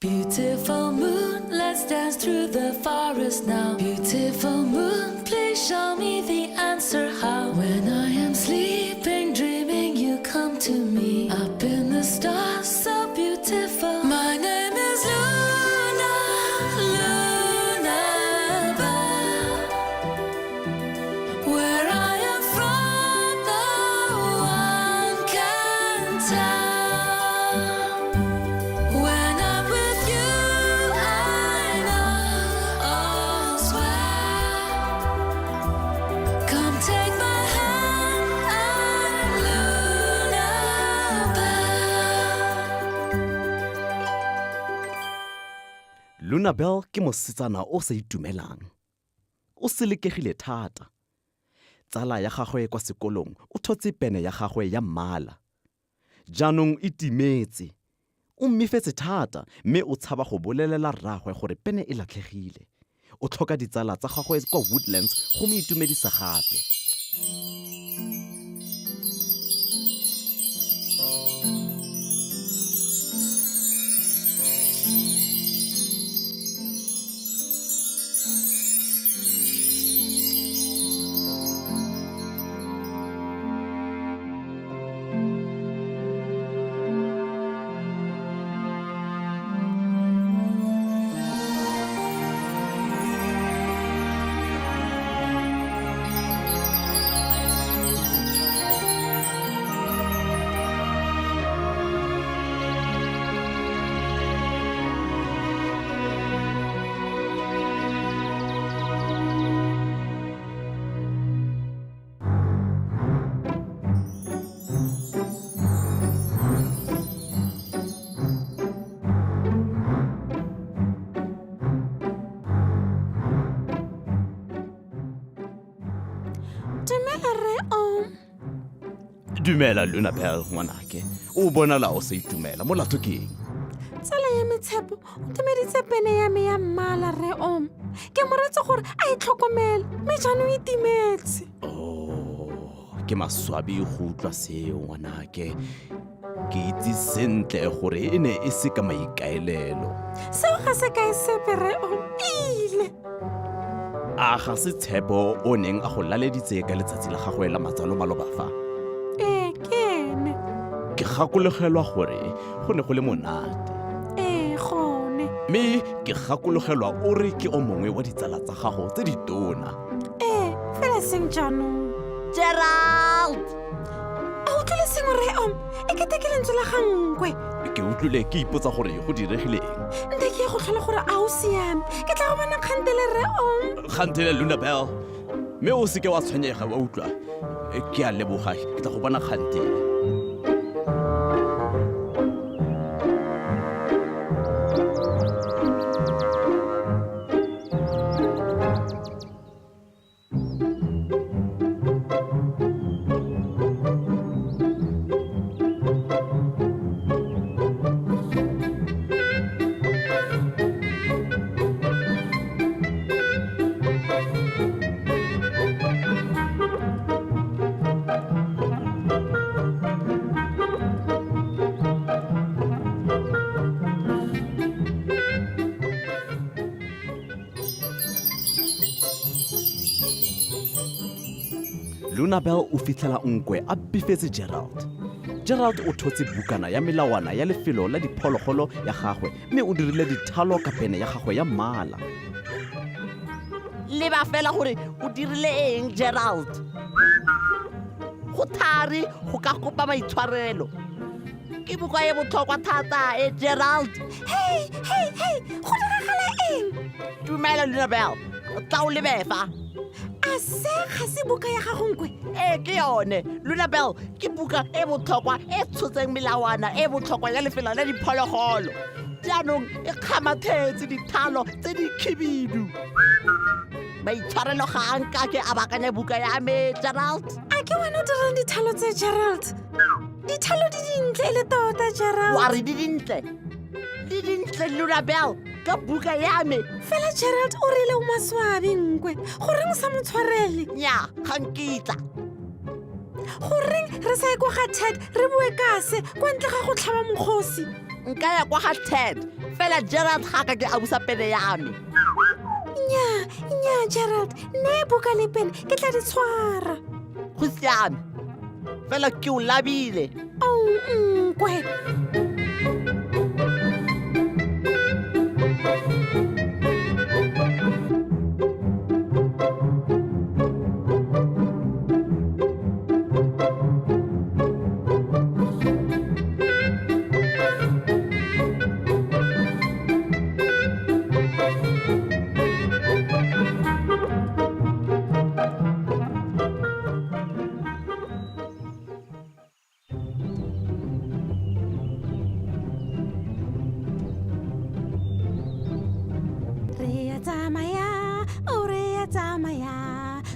Beautiful moon, let's dance through the forest now. Beautiful moon, please show me the answer how. When I am sleeping, dreaming, you come to me. Up in the stars, so beautiful. My name is Luna, Luna Bell. Where I am from, no one can tell. When I'm with you, I know all's well. Come take my hand, I'm Luna Bell. Luna Bell ke mosetsana o sa itumelang. O selekegile thata. Tsala ya gagwe kwa sekolong o thotse pene ya gagwe ya mmala. Jaanong e timetse. O mmifetse thata mme o tshaba go bolelela rraagwe gore pene e latlhegile. O tlhoka ditsala tsa gagwe kwa Woodlands go mo itumedisa gape. Dumela rre Om. Dumela Luna Bell ngwanake. O bonala o sa itumela molato ke eng? Tsala ya me Tshepo o timeditse pene ya me ya mmala rre Om. Ke mo retse gore a e tlhokomele mme jaanong e timetse. Oh, ke maswabi go utlwa seo ngwanake. Ke itse sentle gore e ne e se ka maikaelelo. Seo ga se kae sepe rre Om. E ile. A ga se Tshepo o neng a go laleditse ka letsatsi la gagwe la matsalo maloba fa? Ee, ke ene. Ke gakologelwa gore go ne go le monate. Ee, gone. Mme ke gakologelwa o re ke o mongwe wa ditsala tsa gago tse ditona. Ee, fela seng jaanong. Gerald! A utlwile sengwe rre Om? E kete ke lentswe la ga nkwe. Ke utlwile ke ipotsa gore go diregile eng. Nte ke ye go tlhola gore a o siame. Ke tla go bona kgantele rre Om. Kgantele Luna Bell. Mme o seke wa tshwenyega wa utlwa. Ke a leboga, ke tla go bona kgantele. Lunabel o fitlhela nkwe a bifetse Gerald. Gerald o thotse bukana ya melawana ya lefelo la diphologolo ya gagwe mme o dirile dithalo ka pene ya gagwe ya mmala. Leba fela gore o dirile eng, Gerald. Go thari go ka kopa maitshwarelo. Ke buka e botlhokwa thata e, Gerald. Hey, hey, hey, go diragala eng? Dumela Lunabel, tla o lebe fa. A se ga se buka ya gago nkwe? Ee, ke yone. Lunabel ke buka e botlhokwa e tshotseng melawana e botlhokwa ya lefelo la diphologolo. Jaanong e kgamathetse dithalo tse di khibidu. Maitshwarelo ga a nkake a baakanya buka ya me, Gerald. A ke wena o dirang dithalo tse, Gerald? Dithalo di dintle e le tota, Gerald. Wa re di dintle? Di dintle, Lunabel, ka buka ya me. Fela Gerald o rile o maswabi nkwe. Goreng o sa mo tshwarele? Nnyaa, ga nkitla. Goreng re sa ye kwa ga Ted re bue ka se kwa ntle ga go tlhaba mokgosi? Nka ya kwa ga Ted. Fela Gerald ga ka ke a busa pene ya me. Nya, nya Gerald, nne buka le pene, ke tla di tshwara. Go siame. Fela ke o labile. Oh, nkwe. Re a tsamaya, o re a tsamaya,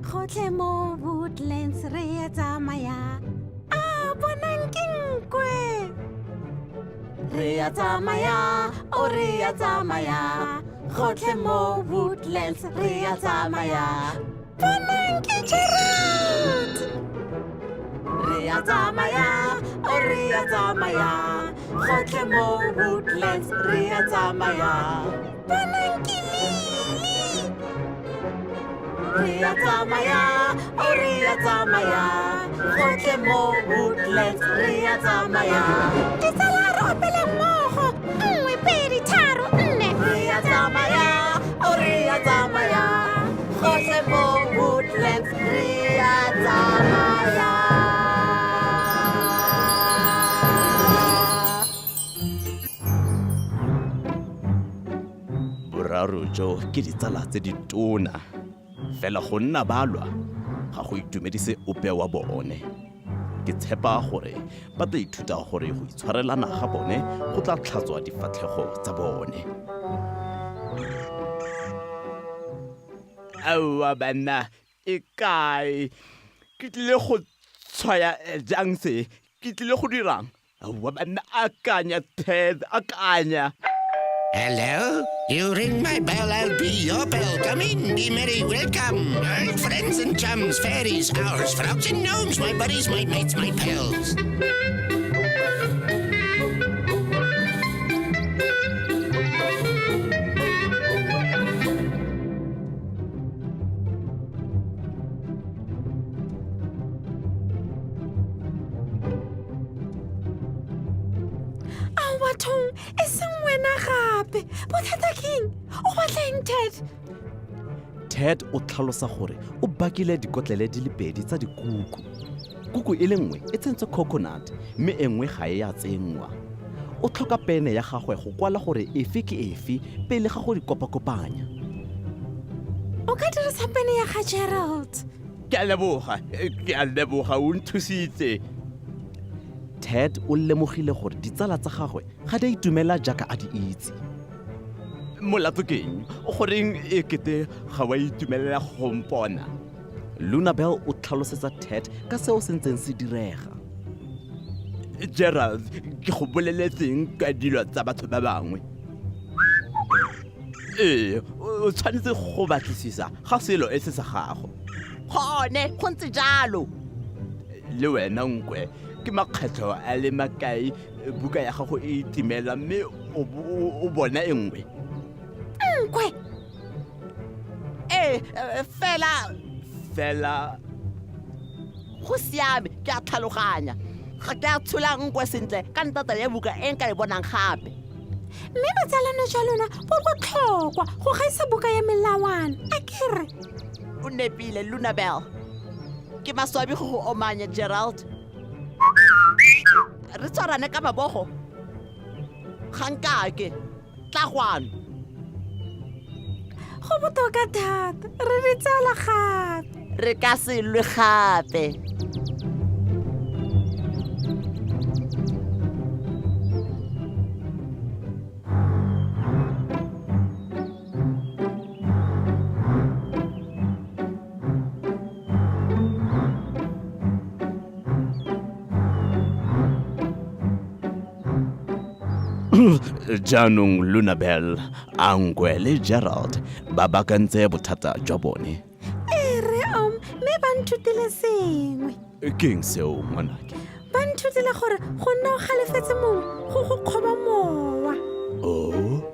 gotlhe mo Woodlands re a tsamaya. A bonang ke nkwe. Re a tsamaya, o re a tsamaya, gotlhe mo Woodlands re a tsamaya. Bonang ke Gerald. Re a tsamaya, o re a tsamaya, gotlhe mo Woodlands re a tsamaya. Bonang ke Lily. Re a tsamaya, o re a tsamaya, gotlhe mo Woodlands re a tsamaya. Ditsala re opele mmogo, 1 2 3 4. Re a tsamaya, o re a tsamaya, gotlhe mo Woodlands re a tsamaya. Boraro jo ke ditsala tse di tona. Fela go nna ba lwa ga go itumedise ope wa bone. Ke tshepa gore ba tla ithuta gore go itshwarelana ga bone go tla tlhatswa difatlhego tsa bone. Aowa banna, e kae? Ke tlile go tshwaya jang se? Ke tlile go dirang? Aowa banna, akanya Ted, akanya. Hello? You ring my bell, I'll be your bell. Come in, be merry, welcome. Old friends and chums, fairies, owls, frogs and gnomes, my buddies, my mates, my pals. Ao bathong, e seng wena gape. Bothata keng? O batla eng, Ted? Ted o tlhalosa gore o bakile dikotlele di le pedi tsa dikuku. Kuku e le nngwe e tsentswe coconut, mme e nngwe ga e a tsenngwa. O tlhoka pene ya gagwe go kwala gore efe ke efe pele ga go di kopakopanya. O ka dirisa pene ya ga Gerald. Ke a leboga, ke a leboga, o nthusitse. Ted o lemogile gore ditsala tsa gagwe ga di a itumela jaaka a di itse. Molato ke eng? Goreng e kete ga wa itumelela go mpona? Lunabel o tlhalosetsa Ted ka seo se ntseng se direga. Gerald, ke go boleletseng ka dilo tsa batho ba bangwe. Ee, o tshwanetse go batlisisa ga selo e se sa gago. Gone, go ntse jalo. Le wena nkwe, ke makgetlho a le makae buka ya gago e itimela mme o bona e nngwe? Nkwe! Ee, fela... Fela... Go siame, ke a tlhaloganya. Ga ke a tshola nkwe sentle ka ntata ya buka e nka e bonang gape. Mme botsalano jwa lona bo botlhokwa go gaisa buka ya melawana, a ke re? O nepile, Lunabel. Ke maswabi go go omanya, Gerald. Re tshwarane ka mabogo. Ga nkake. Tla kwano. Go botoka thata, re ditsala gape. Re ka se lwe gape. Jaanong Lunabel, Angwe le Gerald ba bakantse bothata jwa bone. E re mme ba nthutile sengwe. Ke eng seo, ngwanake? Ba nthutile gore go nna o galefetse mongwe go go kgoba mowa. Oh?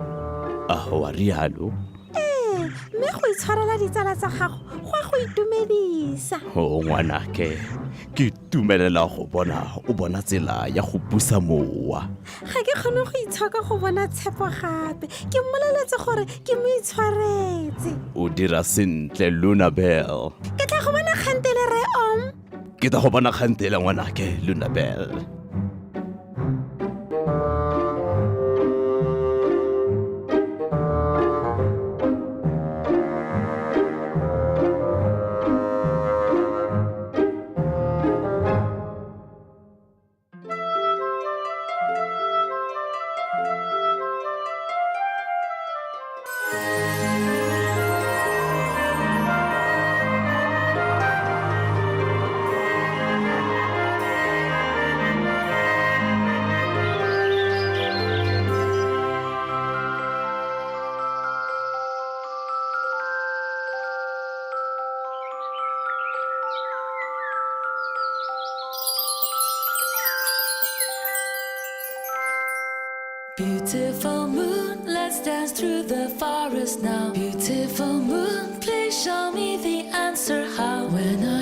A wa rialo? Ee, mme go itshwarela ditsala tsa gago go a go itumedisa. O ngwanake, ke itumelela go bona o bona tsela ya go busa mowa. Ga ke kgone go itshoka go bona Tshepo gape. Ke mmoleletse gore ke mo itshwaretse. O dira sentle, Lunabel. Ke tla go bona kgantele, Rre Om. Ke tla go bona kgantele, ngwanake, Lunabel. Beautiful moon, let's dance through the forest now. Beautiful moon, please show me the answer how. When I